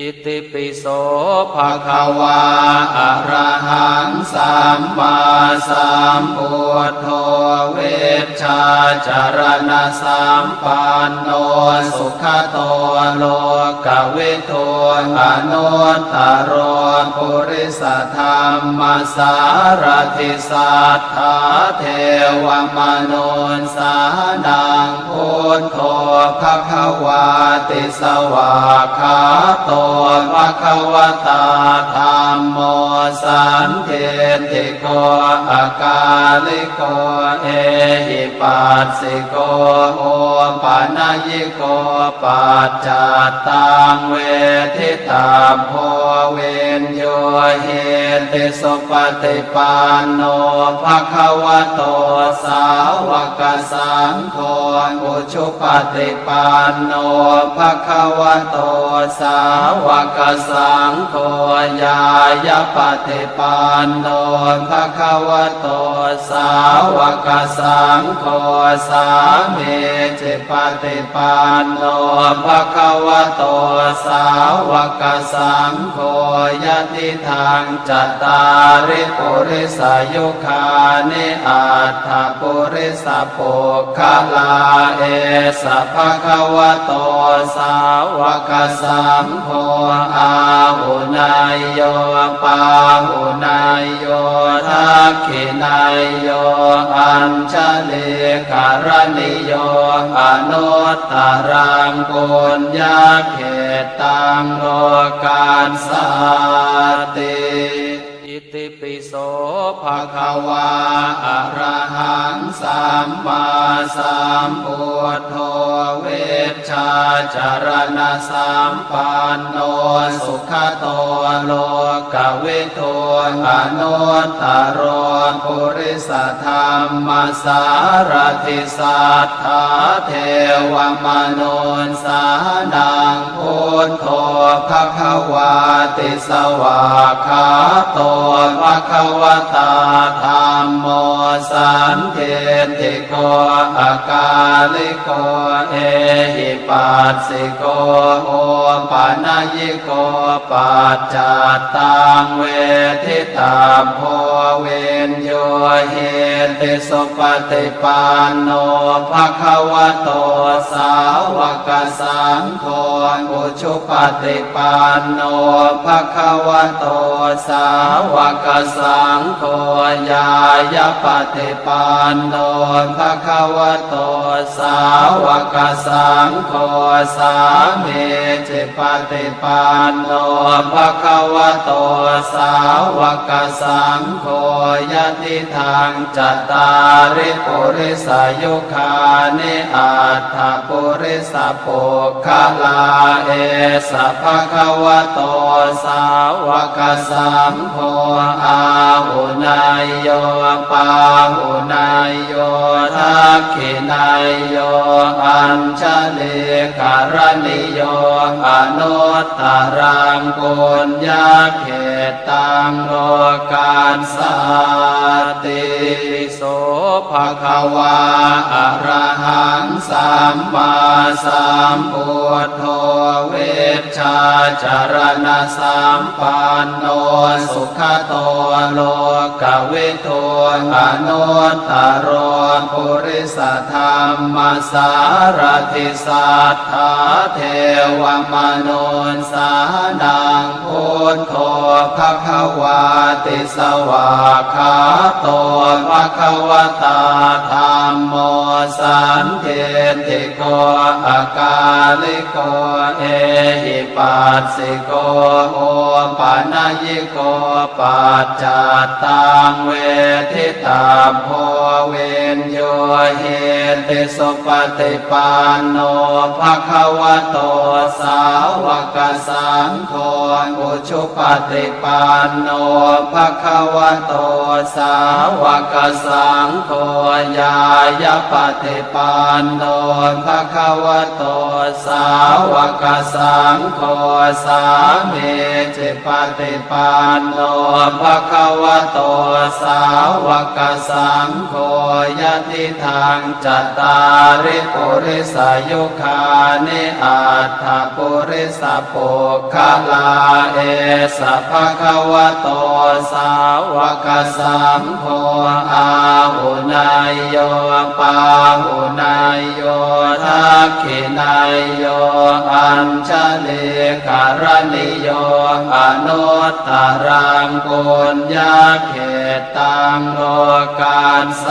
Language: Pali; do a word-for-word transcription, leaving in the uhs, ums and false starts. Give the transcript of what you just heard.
Itipi so bhagavā arahaṃ sammāsambuddho vijjācaraṇasampanno sugato lokavidū anuttaro purisadammasārathi satthā devamanussānaṃ buddho bhagavāti. Svākkhāto bhagavatā dhammo sandiṭṭhiko akāliko ehipassiko opanayiko paccattaṃ veditabbo viññūhīti. Supaṭipanno bhagavato sāvakasaṅgho, ujupaṭipanno bhagavato sāvakasaṅgho, ñāyapaṭipanno bhagavato sāvakasaṅgho, sāmīcipaṭipanno bhagavato sāvakasaṅgho, yadidaṃ cattāri purisayugāni aṭṭha purisapuggalā, esa bhagavato sāvakasaṅgho āhuneyyo pāhuneyyo dakkhiṇeyyo añjalikaraṇīyo anuttaraṃ puññakkhettaṃ lokassāti. Itipi so bhagavā arahaṃ sammāsambuddho vijjācaraṇasampanno sugato lokavidū anuttaro purisadammasārathi satthā devamanussānaṃ buddho bhagavāti. Svākkhāto bhagavatā dhammo sandiṭṭhiko akāliko ehipassiko opanayiko paccattaṃ veditabbo viññūhīti. Supaṭipanno bhagavato sāvakasaṅgho, ujupaṭipanno bhagavato sāvakasaṅgho, ñāyapaṭipanno bhagavato sāvakasaṅgho, sāmīcipaṭipanno bhagavato sāvakasaṅgho, yadidaṃ cattāri purisayugāni aṭṭha purisapuggalā, esa bhagavato sāvakasaṅgho āhuneyyo pāhuneyyo dakkhiṇeyyo añjalikaraṇīyo anuttaraṃ puññakkhettaṃ lokassāti. So bhagavā arahaṃ sammāsambuddho vijjācaraṇasampanno sugato lokavidū anuttaro purisadammasārathi satthā devamanussānaṃ buddho bhagavāti. Svākkhāto bhagavatā dhammo sandiṭṭhiko akāliko ehipassiko opanayiko paccattaṃ veditabbo viññūhīti. Supaṭipanno bhagavato sāvakasaṅgho, ujupaṭipanno bhagavato sāvakasaṅgho, ñāyapaṭipanno bhagavato sāvakasaṅgho, sāmīcipaṭipanno bhagavato sāvakasaṅgho, yadidaṃ cattāri purisayugāni aṭṭha purisapuggalā, esa bhagavato sāvakasaṅgho, āhuneyyo pāhuneyyo dakkhiṇeyyo añjalikaraṇīyo anuttaraṃ puññakkhettaṃ lokassāti.